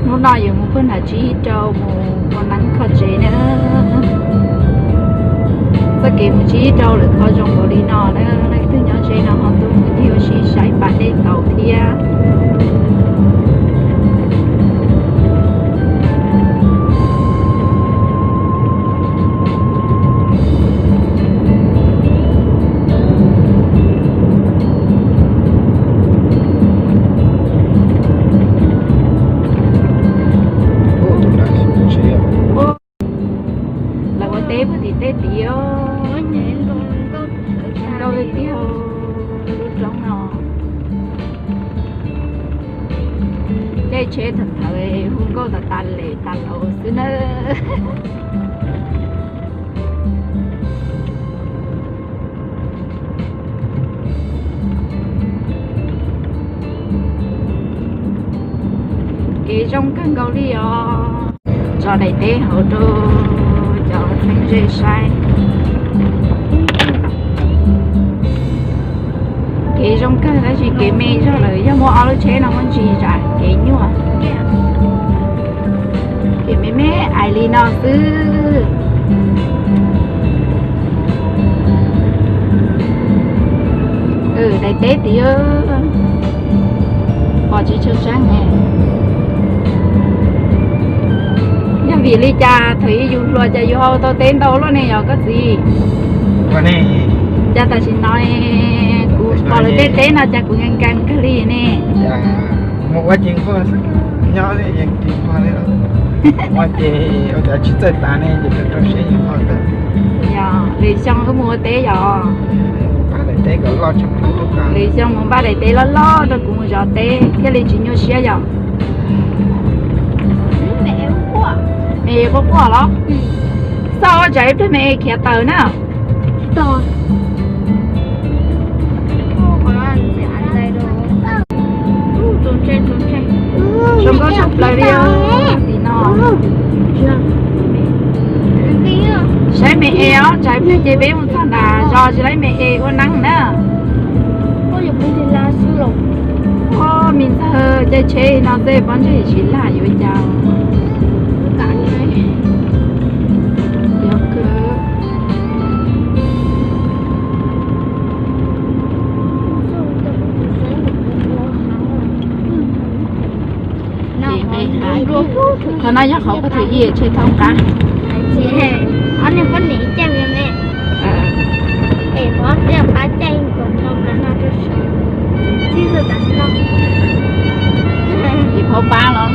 Hnub no yuav mus puag nram Tsib Rau mus ua neeb kho tsev na. Txoj kev mus Tsib Rau lawv kho zoo npaum li no na, leej twg nyob ze no ho tuaj mus ncig ua si saib pas dej tau thiab. Lawv ua teb puag tim tej tid, nkauj tiag tiag lub roob no. Caij tsheb thaum ntawd hu nkauj tas tas li tas laus xwb nawb. Kev zoo kawg nkaus li os. Tso daim teb hauv rau cov txheeb ze saib. Kev zoo kawg tab sis kev me zog lawm, yog muaj ob lub tsheb no muaj ntsis tsam kev nyuaj. Kev me me ais li no xwb. Daim teb tid pom tsis tshua tseeb ne. Yog vim li cas thaum ub yus hluas cas yus hau tau teb ntau luaj ne yog koj txiv? Cas tam sim no kuv pom lawv tej teb no cas kuv nkees nkees kawg li ne. Mus ua ces nquag xwb, nyob yeej tsis nquag li. Ua ces ua cas tsis txawj tas ne ces rau siab yeej nquag kawg. Yog lwm xyoo wb mus ua teb yog. Lwm xyoo mus npaj daim teb loj loj rau kuv mus zov teb thiaj li tsis nyuaj siab yom. Me quaj quaj los? Xauj tsam ib pliag me khiav tawm na. Zoo nkauj tshaj plaws li os tim no. Saib me es os, tsam ib pliag ces peb mus txog nram zos tsis laib me es ua neeb na. Ua me ntxawg caij tsheb no xwb pob ntseg tsis lag yuav cas. Qhov no yog qhov puag thaum ub tsheb thoob qab. Ob niag poj niam caij me me. Es pov pliaj qab caij kom nto plaws no rau saud. Txij lub tas no. Ces pov pab los.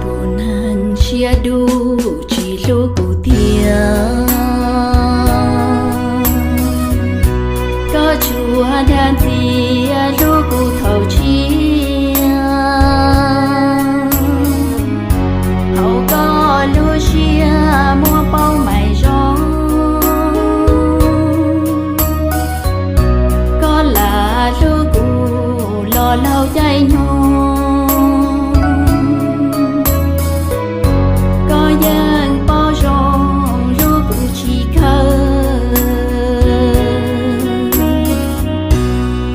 Tus neeg siab dub tsis hlub kuv tiag, koj tsuas dag ntxias hlub kuv thaum tshiab. Hauv koj lub siab muaj paub mais zoo, koj lam hlub kuv los laug caij nyoog. Koj yeej paub zoo hlub kuv tsis kawg,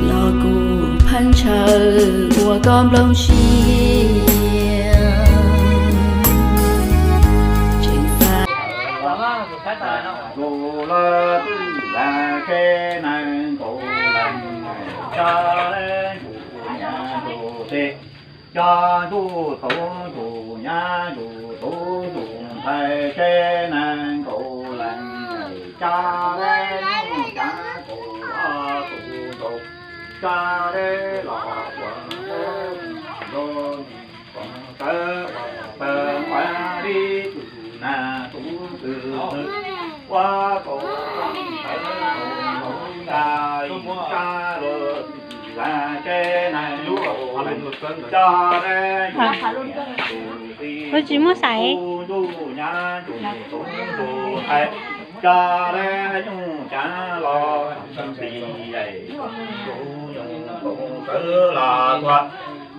los kuv pheej ntshaw ua koj nplooj siab. Tseem xav tus lawv twb lam seb nees nkaum leej, cov leej nkaum nyab nkaum teb, cov ntuj tub ntuj nyab ntuj tub ntuj ntxhais seb nees nkaum leej, cov leej nkaum nyab nkaum ob tug nkaus, cov leej los ua nkaus tawv ua tawv nqua li tus nas tus twg ua kaum tawv kaum nkaus nta ib tsa luag twg lam seb nees nkaum leej. Kuv tsis muaj xaiv.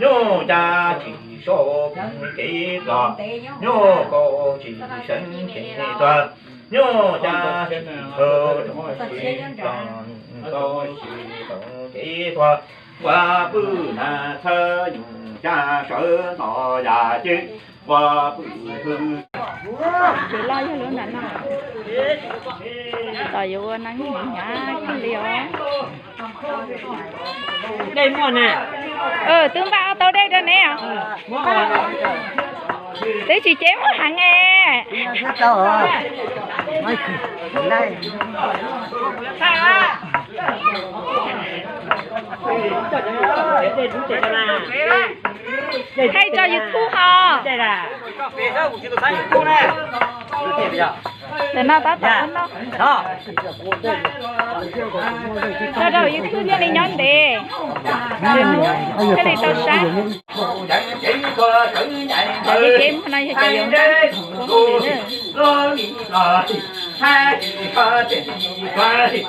Nyuj cas tsis so kev los, nyuj kaus tsis seev kev tuag, nyuj cas tsis dhau rau kev los, nyuj kaus tsis seev kev tuag. Ua pwj nas txhawb nyuj cas sawv hnov yam cwj, ua pwj hwj. Ces loj yog lub nram no. Tos yuav ua neeb hnyav kiag li os. Twb npaj ob tau dej rau neb os. Twb tsis cev muaj heev es. Thaij tso YouTube ho. Ntawm no tab tom ua noj. Tso rau YouTube thiaj li nyob ntev, thiaj li tau saib. Ces muag no yog cov yuav npaj,